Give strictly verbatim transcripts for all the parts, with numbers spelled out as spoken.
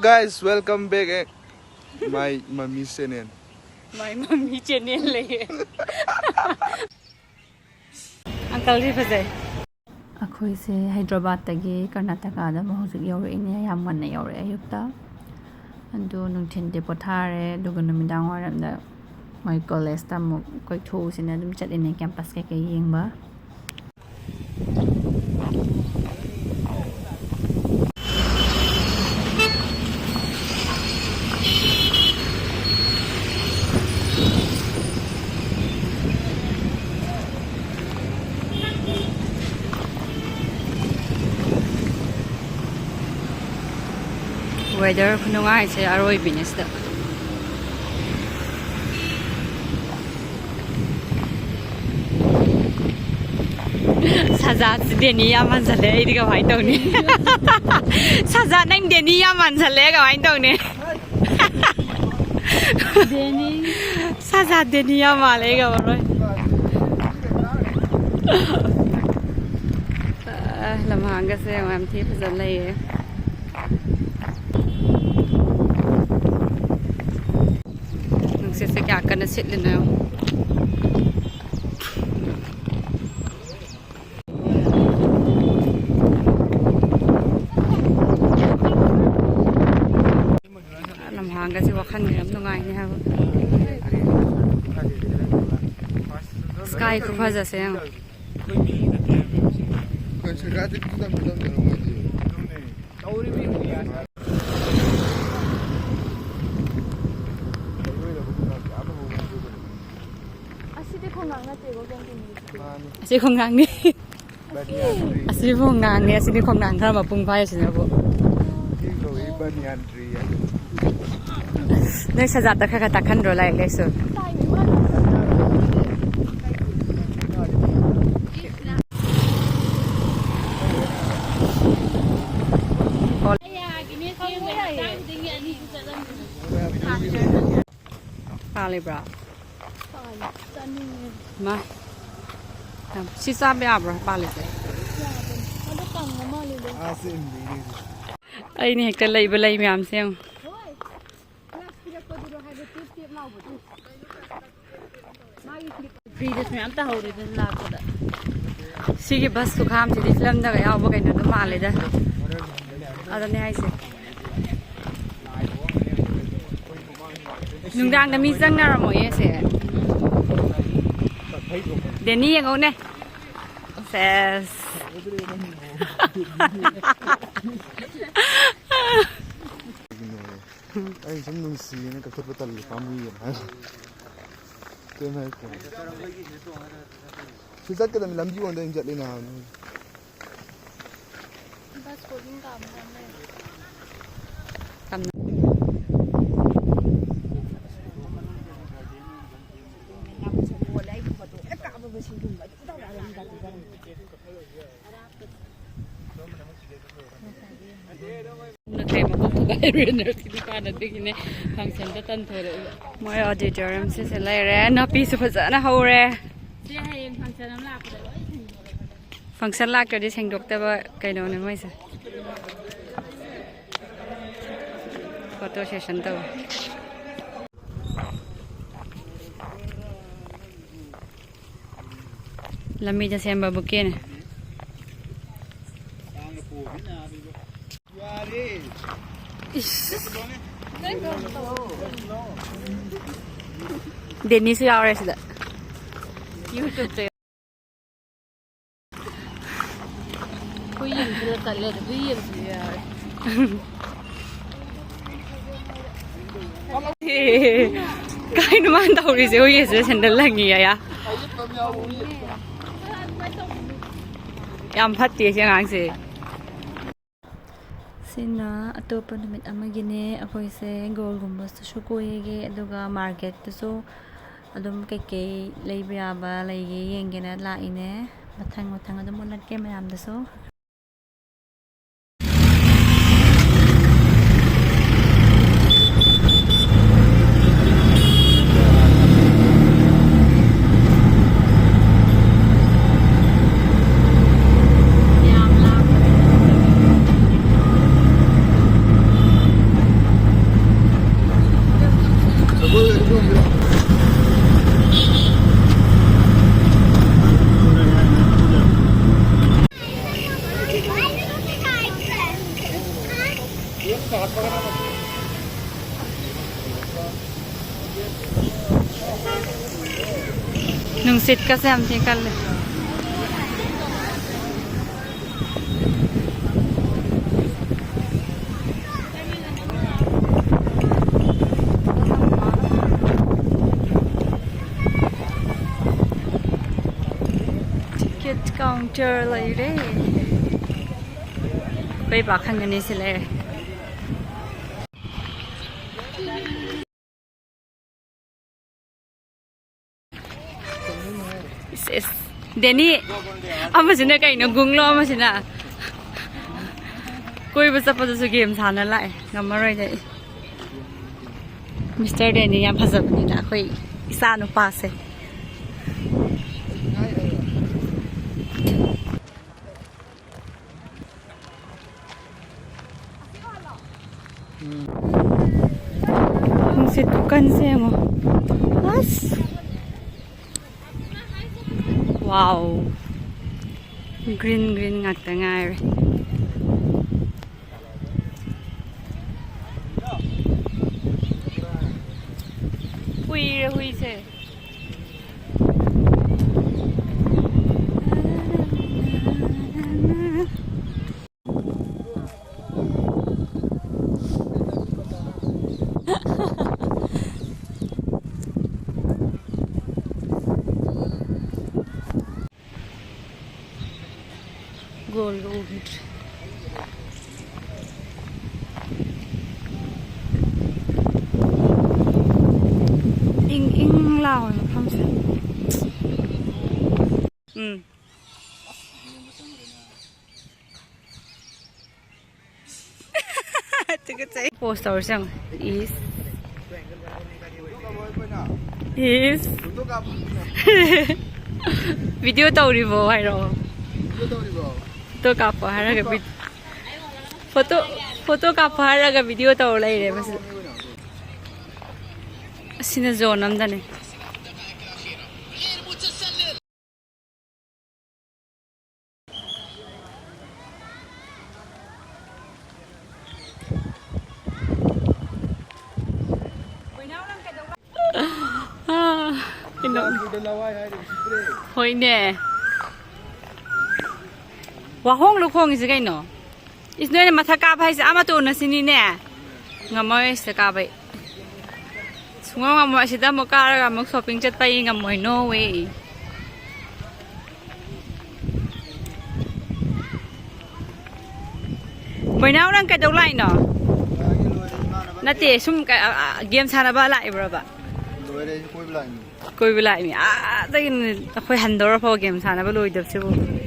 Guys, welcome back at my mommy channel. My mommy channel ꯂꯩꯌꯦ꯫ Uncleꯗꯤ ꯐꯖꯩ꯫ ꯑꯩꯈꯣꯏꯁꯦ ꯍꯥꯏꯗ꯭ꯔꯕꯥꯠꯇꯒꯤ ꯀꯔꯅꯥꯇꯀꯥꯗ ꯑꯃꯨꯛ ꯍꯧꯖꯤꯛ ꯌꯧꯔꯛꯏꯅꯦ꯫ ꯌꯥꯝ ꯉꯟꯅ ꯌꯧꯔꯛꯑꯦ ꯑꯌꯨꯛꯇ꯫ ꯑꯗꯨ ꯅꯨꯡꯊꯤꯟꯗꯤ ꯄꯣꯊꯥꯔꯦ, ꯑꯗꯨꯒ ꯅꯨꯃꯤꯗꯥꯡ ꯋꯥꯏꯔꯝꯗ ꯃꯣꯏ ꯀꯣꯂꯦꯖꯇ ꯑꯃꯨꯛ ꯀꯣꯏꯊꯣꯛꯎꯁꯤꯅ ꯑꯗꯨꯝ ꯆꯠꯂꯤꯅꯦ, ꯀꯦꯝꯄꯁ ꯀꯩꯀꯩ ꯌꯦꯡꯕ꯫ Weather ꯈꯨꯅꯨꯡꯉꯥꯏꯁꯦ ꯑꯔꯣꯏꯕꯤꯅꯦ ꯁꯤꯗ꯫ ꯁꯖꯥꯠꯁꯤ ꯗꯦꯅꯤ ꯌꯥꯝ ꯃꯥꯟꯁꯜꯂꯦ, ꯑꯩꯗꯤ ꯀꯃꯥꯏꯅ ꯇꯧꯅꯤ? ꯁꯖꯥꯠ, ꯅꯪ ꯗꯦꯅꯤ ꯌꯥꯝ ꯃꯥꯟꯁꯜꯂꯦ, ꯀꯃꯥꯏꯅ ꯇꯧꯅꯤ? ꯗꯦꯅꯤ꯫ ꯁꯖꯥꯠ ꯗꯦꯅꯤ ꯌꯥꯝ ꯃꯥꯜꯂꯦ, ꯑꯩ ꯉꯝꯃꯔꯣꯏ꯫ ꯑ, ꯂꯝꯍꯥꯡꯒꯁꯦ ꯌꯥꯝ ꯊꯤ ꯐꯖꯅ ꯂꯩꯌꯦ꯫ ꯅꯨꯡꯁꯤꯠꯁꯦ ꯀꯌꯥ ꯀꯟꯅ ꯁꯤꯠꯂꯤꯅꯣ ꯌꯦꯡꯉꯣ꯫ ꯂꯝꯍꯥꯡꯒꯁꯦ ꯋꯥꯈꯜꯒ ꯌꯥꯝ ꯅꯨꯡꯉꯥꯏꯅꯦ ꯍꯥꯏꯕ꯫ Sky ꯈꯨꯐꯖꯁꯦ ꯌꯦꯡꯉꯣ꯫ ꯑꯁꯤꯗꯤ ꯈꯣꯡꯅꯥꯡ ꯅꯠꯇꯦꯀꯣ, ꯀꯦꯟꯇꯤꯟꯒꯤꯁꯤꯗꯤ꯫ ꯃꯥꯅꯤ꯫ ꯑꯁꯤ ꯈꯣꯡꯅꯥꯡꯅꯤ꯫ ꯕꯅꯤꯌꯥꯟ ꯇ꯭ꯔꯤ꯫ ꯑꯁꯤ ꯈꯣꯡꯅꯥꯡꯅꯤ, ꯑꯁꯤꯗꯤ ꯈꯣꯡꯅꯥꯡ ꯈꯔ ꯃꯄꯨꯡ ꯐꯥꯏꯁꯤꯅꯕꯨ꯫ ꯁꯤ ꯀꯧꯏ ꯕꯅꯤꯌꯥꯟ ꯇ꯭ꯔꯤ ꯍꯥꯏ꯫ ꯅꯣꯏ ꯁꯖꯥꯠꯇ ꯈꯔ ꯈꯔ ꯇꯥꯛꯍꯟꯗ꯭ꯔꯣ ꯂꯥꯏꯔꯤꯛ ꯂꯥꯏꯁꯨ? ꯄꯥꯜꯂꯤꯕ꯭ꯔꯥ? ꯆꯥꯅꯤꯡꯉꯦ꯫ ꯃꯥ꯫ ꯌꯥꯝ-, ꯁꯤ ꯆꯥꯕ ꯌꯥꯕ꯭ꯔꯣ ꯄꯥꯜꯂꯤꯁꯦ? ꯌꯥꯕꯅꯦ꯫ ꯑꯗꯣ ꯀꯪꯕ ꯃꯥꯜꯂꯤꯗ꯫ ꯑꯥ, ꯁꯤ ꯏꯟꯗꯤꯒꯤ꯫ ꯑꯩꯅ ꯍꯦꯛꯇ ꯂꯩꯕ ꯂꯩ ꯃꯌꯥꯝꯁꯦ ꯌꯦꯡꯉꯨ꯫ ꯐ꯭ꯔꯤꯗꯁꯨ ꯃꯌꯥꯝ ꯇꯥꯍꯧꯔꯦꯗꯅ ꯂꯥꯛꯄꯗ꯫ ꯁꯤꯒꯤ ꯕꯁ ꯈꯨꯈꯥꯝꯁꯤꯗꯤ ꯐꯤꯂꯝꯗꯒ ꯌꯥꯎꯕ ꯀꯩꯅꯣꯗꯣ ꯃꯥꯜꯂꯦꯗ꯫ ꯑꯗꯨꯅꯦ ꯍꯥꯏꯁꯦ꯫ ꯅꯨꯡꯗꯥꯡꯗ ꯃꯤ ꯆꯪꯅꯔꯝꯃꯣꯏꯌꯦ ꯁꯦ꯫ ꯗꯦꯅꯤ ꯌꯦꯡꯉꯧꯅꯦ꯫ ꯁꯦꯁ꯫ ꯑꯩ ꯁꯨꯝ ꯅꯨꯡꯁꯤꯌꯦꯅ ꯀꯛꯊꯠꯄ ꯇꯜꯂꯦ, ꯄꯥꯝꯃꯨꯏꯌꯦꯅ ꯍꯥꯏꯕ꯫ ꯀꯩꯝ ꯍꯥꯏꯔꯛꯇꯦ꯫ ꯁꯤ ꯆꯠꯀꯗꯕꯅꯤ, ꯂꯝꯕꯤ ꯑꯣꯟꯗ ꯑꯩꯅ ꯆꯠꯂꯤꯅ ꯍꯥꯏꯕꯅꯤ꯫ ꯅꯠꯇꯦ, ꯃꯀꯣꯛ ꯊꯨꯒꯥꯏꯔꯨꯔꯦ ꯅꯔꯁꯀꯤ ꯅꯨꯄꯥꯅ, ꯑꯗꯨꯒꯤꯅꯦ ꯐꯪꯁꯟꯗ ꯇꯟꯊꯣꯔꯛꯏꯕ꯫ ꯃꯣꯏ ꯑꯣꯗꯤꯇꯣꯔꯤꯌꯝꯁꯤꯁꯨ ꯂꯩꯔꯦ, ꯅꯥꯄꯤꯁꯨ ꯐꯖꯅ ꯍꯧꯔꯦ꯫ ꯁꯤ ꯍꯌꯦꯡ ꯐꯪꯁꯟ ꯑꯃ ꯂꯥꯛꯄꯗ ꯂꯣꯏ ꯁꯦꯡꯗꯣꯛꯑꯒꯦ꯫ ꯐꯪꯁꯟ ꯂꯥꯛꯇ꯭ꯔꯗꯤ ꯁꯦꯡꯗꯣꯛꯇꯕ ꯀꯩꯅꯣꯅꯦ ꯃꯣꯏꯁꯦ꯫ ꯐꯣꯇꯣ ꯁꯦꯁꯟ ꯇꯧꯋꯦ꯫ ꯂꯝꯕꯤꯗ ꯁꯦꯝꯕ ꯕꯨꯀꯦꯅꯦ꯫ ꯏꯁ꯫ ꯗꯦꯅꯤꯁꯨ ꯌꯥꯎꯔꯦ ꯁꯤꯗ꯫ YouTube꯫ ꯍꯨꯏ ꯑꯃꯁꯨ ꯆꯠꯂꯦ, ꯑꯗꯨ ꯍꯨꯏ ꯑꯃꯁꯨ ꯌꯥꯎꯔꯦ꯫ ꯀꯩꯅꯣ ꯃꯥꯅ ꯇꯧꯔꯤꯁꯦ? ꯍꯨꯏ ꯑꯁꯤꯗ ꯁꯦꯟꯗꯜ ꯂꯪꯉꯤ ꯑꯌꯥ꯫ ꯌꯥꯝ ꯐꯠꯇꯦ ꯁꯤ ꯑꯉꯥꯡꯁꯦ꯫ ꯁꯤꯅ ꯑꯇꯣꯞꯄ ꯅꯨꯃꯤꯠ ꯑꯃꯒꯤꯅꯦ꯫ ꯑꯩꯈꯣꯏꯁꯦ ꯒꯣꯜꯒꯨꯝꯕꯁꯨ ꯀꯣꯏꯒꯦ, ꯑꯗꯨꯒ ꯃꯥꯔꯀꯦꯠꯇꯁꯨ ꯑꯗꯨꯝ ꯀꯩꯀꯩ ꯂꯩꯕ ꯌꯥꯕ ꯂꯩꯒꯦ ꯌꯦꯡꯒꯦꯅ ꯂꯥꯛꯏꯅꯦ꯫ ꯃꯊꯪ ꯃꯊꯪ ꯑꯗꯨꯝ ꯎꯠꯂꯛꯀꯦ ꯃꯌꯥꯝꯗꯁꯨ꯫ ꯅꯨꯡꯁꯤꯠꯀꯁꯦ ꯌꯥꯝ ꯊꯤ ꯀꯜꯂꯦ꯫ Ticket counter ꯂꯩꯔꯦ꯫ ꯑꯩꯈꯣꯏ ꯄꯥꯈꯪ ꯑꯅꯤꯁꯤ ꯂꯩꯔꯦ꯫ ꯏꯁ, ꯏꯁ꯫ ꯗꯦꯅꯤ, ꯑꯃꯁꯤꯅ ꯀꯩꯅꯣ ꯒꯨꯡꯂꯣ, ꯑꯃꯁꯤꯅ ꯀꯣꯏꯕ ꯆꯠꯄꯗꯁꯨ ꯒꯦꯝ ꯁꯥꯟꯅ ꯂꯥꯛꯑꯦ꯫ ꯉꯝꯃꯔꯣꯏꯗ ꯑꯩ꯫ ꯃꯤꯁꯇꯔ ꯗꯦꯅꯤ ꯌꯥꯝ ꯐꯖꯕꯅꯤꯅ ꯑꯩꯈꯣꯏ ꯏꯆꯥ ꯅꯨꯄꯥꯁꯦ꯫ ꯅꯨꯡꯁꯤꯠ ꯈꯨꯀꯟꯁꯦ ꯌꯦꯡꯉꯣ꯫ ꯑꯁ꯫ ꯋꯥꯎ꯫ Green, green ꯉꯥꯛꯇ ꯉꯥꯏꯔꯦ꯫ ꯎꯏꯔꯦ ꯍꯨꯏꯁꯦ꯫ ꯒꯣꯜꯒ ꯎꯈꯤꯗ꯭ꯔꯦ꯫ ꯏꯪ ꯏꯪ ꯂꯥꯎꯋꯦ ꯃꯐꯝꯁꯦ꯫ ꯎꯝ꯫ ꯇꯨꯀꯠꯆꯩ꯫ Post ꯇꯧꯔꯁꯤ ꯌꯦꯡꯉꯣ꯫ ꯏꯁ꯫ ꯏꯁ꯫ Video ꯇꯧꯔꯤꯕꯣ ꯍꯥꯏꯔꯛꯑꯣ꯫ Photo ꯀꯥꯞꯄꯣ ꯍꯥꯏꯔꯒ ꯚꯤ-, photo, photo ꯀꯥꯞꯄꯣ ꯍꯥꯏꯔꯒ video ꯇꯧꯔ ꯂꯩꯔꯦ ꯃꯁꯤ꯫ ꯁꯤꯅ ꯖꯣꯟ ꯑꯝꯗꯅꯦ꯫ ꯑꯥ, ꯀꯩꯅꯣ꯫ ꯍꯣꯏꯅꯦ꯫ ꯋꯥꯍꯣꯡꯂꯣ ꯈꯣꯡꯉꯤꯁꯦ ꯀꯩꯅꯣ? ꯏꯁ, ꯅꯣꯏꯅ ꯃꯊꯛ ꯀꯥꯕ ꯍꯥꯏꯁꯦ ꯑꯥ ꯃꯇꯣꯟ ꯑꯁꯤꯅꯤꯅꯦ꯫ ꯉꯝꯃꯣꯏ ꯁꯤꯗ ꯀꯥꯕꯩ꯫ ꯁꯨꯡꯉꯝ ꯉꯝꯃꯣꯏ꯫ ꯑꯁꯤꯗ ꯑꯃꯨꯛ ꯀꯥꯔꯒ ꯑꯃꯨꯛ shopping ꯆꯠꯄ ꯑꯩ ꯉꯝꯃꯣꯏ, no way꯫ ꯕꯣꯏꯅꯥꯎ, ꯅꯪ ꯀꯩꯗꯧ ꯂꯥꯛꯏꯅꯣ? ꯅꯠꯇꯦ, ꯁꯨꯝ ꯀ-, ꯑ, ꯑ, game ꯁꯥꯟꯅꯕ ꯂꯥꯛꯏꯕ꯭ꯔꯕ? ꯂꯣꯏꯔꯦ, ꯑꯩꯁꯨ ꯀꯣꯏꯕ ꯂꯥꯛꯏꯅꯤ꯫ ꯀꯣꯏꯕ ꯂꯥꯛꯏꯅꯤ꯫ ꯑꯥꯗꯒꯤ ꯑꯩꯈꯣꯏ ꯍꯟꯗꯧꯔꯐꯥꯎ game ꯁꯥꯟꯅꯕ ꯂꯣꯏꯗꯕꯁꯤꯕꯨ꯫ ꯂꯣꯏꯔꯦ,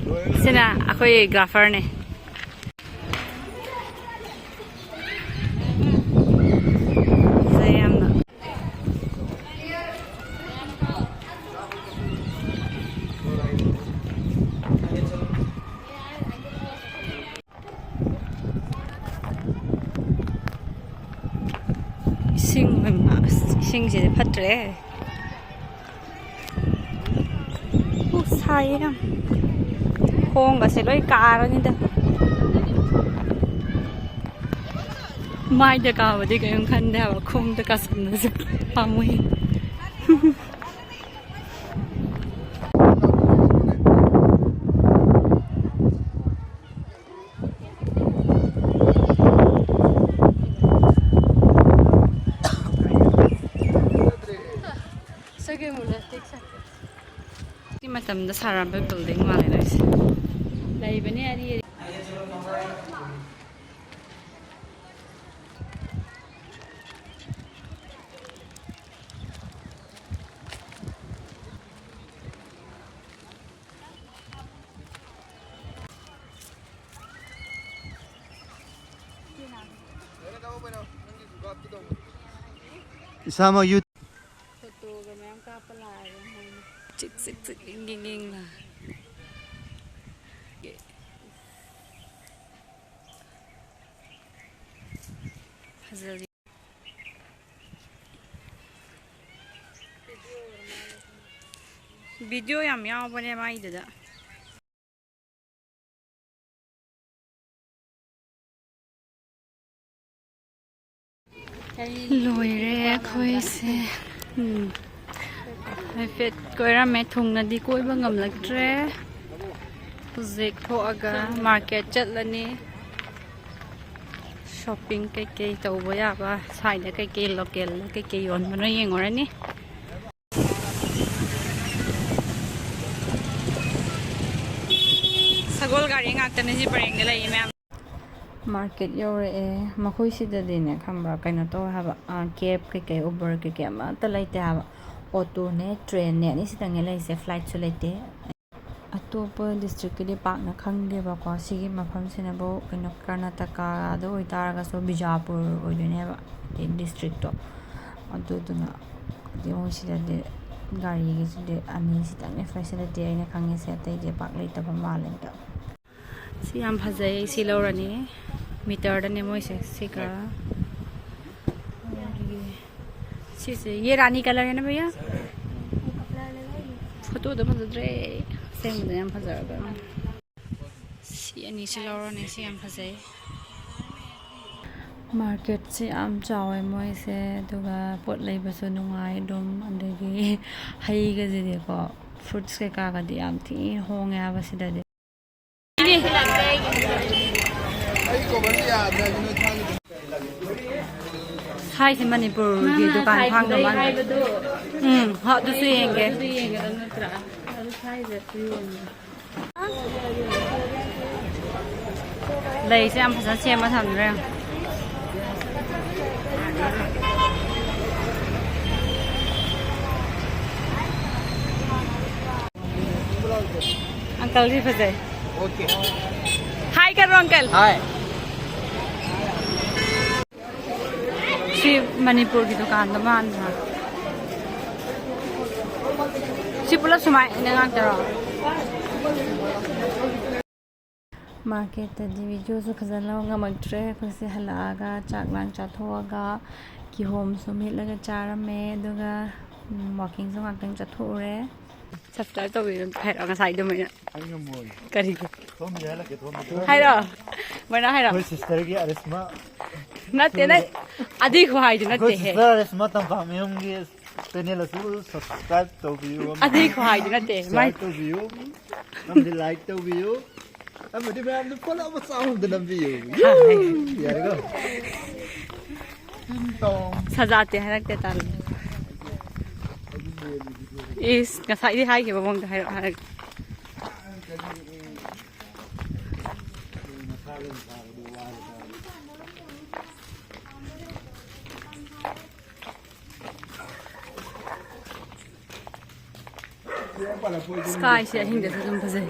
ꯂꯣꯏꯔꯦ꯫ ꯁꯤꯅ ꯑꯩꯈꯣꯏ grapher ꯅꯦ꯫ ꯐꯖꯩ ꯌꯥꯝꯅ꯫ ꯏꯁꯤꯡ, ꯑꯁ, ꯏꯁꯤꯡꯁꯤꯗꯤ ꯐꯠꯇ꯭ꯔꯦ꯫ ꯑꯣ, ꯁꯥꯏꯌꯦ ꯌꯥꯝ꯫ ꯈꯣꯡꯒꯁꯦ ꯂꯣꯏ ꯀꯥꯔꯅꯤꯗ꯫ ꯃꯥꯏꯗ ꯀꯥꯕꯗꯤ ꯀꯔꯤꯝ ꯈꯟꯗꯦ ꯍꯥꯏꯕ, ꯈꯣꯡꯗ ꯀꯥꯁꯟꯕꯁꯦ ꯄꯥꯝꯃꯨꯏ꯫ ꯁꯤ ꯃꯇꯝꯗ ꯁꯥꯔꯝꯕ building ꯃꯥꯜꯂꯦ ꯅꯣꯏꯁꯦ꯫ ꯂꯩꯕꯅꯦ ꯑꯔꯤ ꯑꯔꯤ꯫ ꯏꯁꯥꯃꯛ ꯌꯨ- ꯐꯣꯇꯣꯒ ꯃꯌꯥꯝ ꯀꯥꯞꯄ ꯂꯥꯛꯑꯦ ꯃꯣꯏꯅ꯫ ꯆꯤꯛ ꯆꯤꯛ ꯆꯤꯛ ꯏꯪ ꯏꯪ ꯏꯪ ꯂꯥꯎ꯫ ꯐꯖꯔꯤ꯫ ꯚꯤꯗꯤꯑꯣ ꯌꯥꯝ ꯌꯥꯎꯕꯅꯦ ꯃꯥꯏꯗꯨꯗ꯫ ꯂꯣꯏꯔꯦ ꯑꯩꯈꯣꯏꯁꯦ꯫ ꯎꯝ꯫ ꯍꯥꯏꯐꯦꯠ ꯀꯣꯏꯔꯝꯃꯦ, ꯊꯨꯡꯅꯗꯤ ꯀꯣꯏꯕ ꯉꯝꯂꯛꯇ꯭ꯔꯦ꯫ ꯍꯧꯖꯤꯛ ꯊꯣꯛꯑꯒ ꯃꯥꯔꯀꯦꯠ ꯆꯠꯂꯅꯤ꯫ ꯁꯣꯞꯄꯤꯡ ꯀꯩꯀꯩ ꯇꯧꯕ ꯌꯥꯕ, ꯁ꯭ꯋꯥꯏꯗ ꯀꯩꯀꯩ ꯂꯣꯀꯦꯜꯗ ꯀꯩꯀꯩ ꯌꯣꯟꯕꯅꯣ ꯌꯦꯡꯉꯨꯔꯅꯤ꯫ ꯁꯒꯣꯜ ꯒꯥꯔꯤ ꯉꯥꯛꯇꯅꯦ ꯁꯤ ꯄꯔꯦꯡꯗ ꯂꯩꯔꯤ ꯃꯌꯥꯝ꯫ ꯃꯥꯔꯀꯦꯠ ꯌꯧꯔꯛꯑꯦ꯫ ꯃꯈꯣꯏꯁꯤꯗꯗꯤꯅꯦ, ꯈꯪꯕ꯭ꯔꯥ, ꯀꯩꯅꯣ ꯇꯧꯋꯦ ꯍꯥꯏꯕ, ꯀꯦꯞ ꯀꯩꯀꯩ, ꯎꯕꯔ ꯀꯩꯀꯩ ꯑꯃꯠꯇ ꯂꯩꯇꯦ ꯍꯥꯏꯕ꯫ ꯑꯣꯇꯣꯅꯦ, ꯇ꯭ꯔꯦꯟꯅꯦ, ꯑꯅꯤꯁꯤꯗꯪꯅꯦ ꯂꯩꯔꯤꯁꯦ, ꯐ꯭ꯂꯥꯏꯠꯁꯨ ꯂꯩꯇꯦ꯫ ꯑꯇꯣꯞꯄ ꯗꯤꯁꯇ꯭ꯔꯤꯛꯀꯤꯗꯤ ꯄꯥꯛꯅ ꯈꯪꯗꯦꯕꯀꯣ꯫ ꯁꯤꯒꯤ ꯃꯐꯝꯁꯤꯅꯕꯨ ꯀꯩꯅꯣ, ꯀꯔꯅꯥꯇꯀꯥꯗ ꯑꯣꯏꯇꯥꯔꯒꯁꯨ ꯕꯤꯖꯥꯄꯨꯔ ꯑꯣꯏꯗꯣꯏꯅꯦꯕ, ꯗꯤꯁꯇ꯭ꯔꯤꯛꯇꯣ꯫ ꯑꯗꯨꯗꯨꯅ ꯃꯣꯏꯁꯤꯗꯗꯤ ꯒꯥꯔꯤꯒꯤꯁꯤꯗꯤ ꯑꯅꯤꯁꯤꯗꯪꯅꯦ ꯐꯦꯁꯤꯂꯤꯇꯤ ꯑꯩꯅ ꯈꯪꯉꯤꯁꯦ, ꯑꯇꯩꯗꯤ ꯄꯥꯛ ꯂꯩꯇꯕ ꯃꯥꯜꯂꯦ ꯑꯝꯇ꯫ ꯁꯤ ꯌꯥꯝ ꯐꯖꯩ, ꯁꯤ ꯂꯧꯔꯅꯤ꯫ ꯃꯤꯇꯔꯗꯅꯦ ꯃꯣꯏꯁꯦ꯫ ꯁꯤꯒ ꯁꯤꯁꯦ, ꯌꯦ ꯔꯥꯅꯤ ꯀꯂꯔ ꯍꯥꯏꯅ ꯚꯩꯌꯥ? ꯐꯣꯇꯣꯗ ꯐꯖꯗ꯭ꯔꯦ, ꯑꯁꯦꯡꯕꯗ ꯌꯥꯝ ꯐꯖꯔꯒ꯫ ꯁꯤ ꯑꯅꯤꯁꯤ ꯂꯧꯔꯅꯤ, ꯁꯤ ꯌꯥꯝ ꯐꯖꯩ꯫ ꯃꯥꯔꯀꯦꯠꯁꯤ ꯌꯥꯝ ꯆꯥꯎꯋꯦ ꯃꯣꯏꯁꯦ, ꯑꯗꯨꯒ ꯄꯣꯠ ꯂꯩꯕꯁꯨ ꯅꯨꯡꯉꯥꯏ ꯑꯗꯨꯝ꯫ ꯑꯗꯒꯤ ꯍꯩꯒꯁꯤꯗꯤꯀꯣ, ꯐ꯭ꯔꯨꯠꯁ ꯀꯩꯀꯥꯒꯗꯤ ꯌꯥꯝ ꯊꯤꯅ ꯍꯣꯡꯉꯦ ꯍꯥꯏꯕ ꯁꯤꯗꯗꯤ꯫ ꯁ꯭ꯋꯥꯏꯁꯦ ꯃꯅꯤꯄꯨꯔꯒꯤ ꯗꯨꯀꯥꯟ ꯊꯥꯡꯗ ꯃꯥꯜꯂꯦ꯫ ꯎꯝ, ꯍꯣ, ꯑꯗꯨꯁꯨ ꯌꯦꯡꯒꯦ꯫ ꯂꯩꯁꯦ ꯌꯥꯝ ꯐꯖꯅ ꯁꯦꯝꯃ ꯊꯝꯗ꯭ꯔꯦ꯫ ꯑꯪꯀꯜꯁꯤ ꯐꯖꯩ꯫ ꯍꯥꯏ ꯀꯔꯣ, ꯑꯪꯀꯜ꯫ ꯍꯥꯏ꯫ ꯁꯤ ꯃꯅꯤꯄꯨꯔꯒꯤ ꯗꯨꯀꯥꯟꯗ ꯃꯥꯟꯕ꯫ ꯁꯤ ꯄꯨꯂꯞ ꯁꯨꯃꯥꯏꯅ ꯉꯥꯛꯇꯔꯣ? ꯃꯥꯔꯀꯦꯠꯇꯗꯤ ꯚꯤꯗꯤꯑꯣꯁꯨ ꯐꯖꯅ ꯂꯧ ꯉꯝꯃꯛꯇ꯭ꯔꯦ꯫ ꯑꯩꯈꯣꯏꯁꯦ ꯍꯜꯂꯛꯑꯒ ꯆꯥꯛ ꯂꯥꯡ ꯆꯥꯊꯣꯛꯑꯒ ꯀꯤꯍꯣꯝꯁꯨ ꯃꯦꯠꯂꯒ ꯆꯥꯔꯝꯃꯦ, ꯑꯗꯨꯒ ꯋꯥꯛꯀꯤꯡꯁꯨ ꯉꯥꯛꯇꯪ ꯆꯠꯊꯣꯛꯎꯔꯦ꯫ Subscribe ꯇꯧꯕꯤꯌꯨ ꯍꯥꯏꯔꯛꯑꯣ, ꯉꯁꯥꯏ ꯑꯗꯨꯃꯥꯏꯅ꯫ ꯑꯩ ꯉꯝꯃꯣꯏ꯫ ꯀꯔꯤꯒꯤ? ꯊꯣꯝꯁꯦ ꯍꯥꯏꯔꯛꯀꯦ, ꯊꯣꯝꯁꯦ꯫ ꯍꯥꯏꯔꯣ꯫ ꯃꯣꯏꯅ ꯍꯥꯏꯔꯣ꯫ ꯑꯩꯈꯣꯏ sisterꯒꯤ ꯑꯔꯤꯁꯃꯥ꯫ ꯅꯠꯇꯦ, ꯅꯪ ꯑꯗꯨꯏ ꯈꯨꯍꯥꯏꯗꯨ ꯑꯩꯈꯣꯏ ꯅꯠꯇꯦꯍꯦ꯫ Sister ꯑꯔꯤꯁꯃꯥ ꯇꯝꯐꯥꯃꯌꯨꯝꯒꯤ channel ꯑꯁꯨ subscribe ꯇꯧꯕꯤꯌꯨ꯫ ꯑꯗꯨꯏ ꯈꯨꯍꯥꯏꯗꯨ ꯅꯠꯇꯦ꯫ ꯃꯥꯏ share ꯇꯧꯕꯤꯌꯨ꯫ ꯑꯃꯗꯤ like ꯇꯧꯕꯤꯌꯨ꯫ ꯑꯃꯗꯤ ꯃꯌꯥꯝꯗ follow ꯃꯆꯥ ꯑꯃꯗ ꯅꯝꯕꯤꯌꯨ꯫ ꯍꯥꯏ꯫ ꯌꯥꯔꯦꯀꯣ? ꯇꯤꯡ ꯇꯣꯡ꯫ ꯁꯖꯥꯇꯦ ꯍꯥꯏꯔꯛꯇꯦ, ꯇꯜꯂꯦ꯫ ꯏꯁ, ꯉꯁꯥꯏꯗꯤ ꯍꯥꯏꯈꯤꯕ ꯃꯑꯣꯡꯗ ꯍꯥꯏꯔꯛꯑꯣ ꯍꯥꯏꯔꯛ꯫ Skyꯁꯦ ꯑꯍꯤꯡꯗꯁꯨ ꯑꯗꯨꯝ ꯐꯖꯩ꯫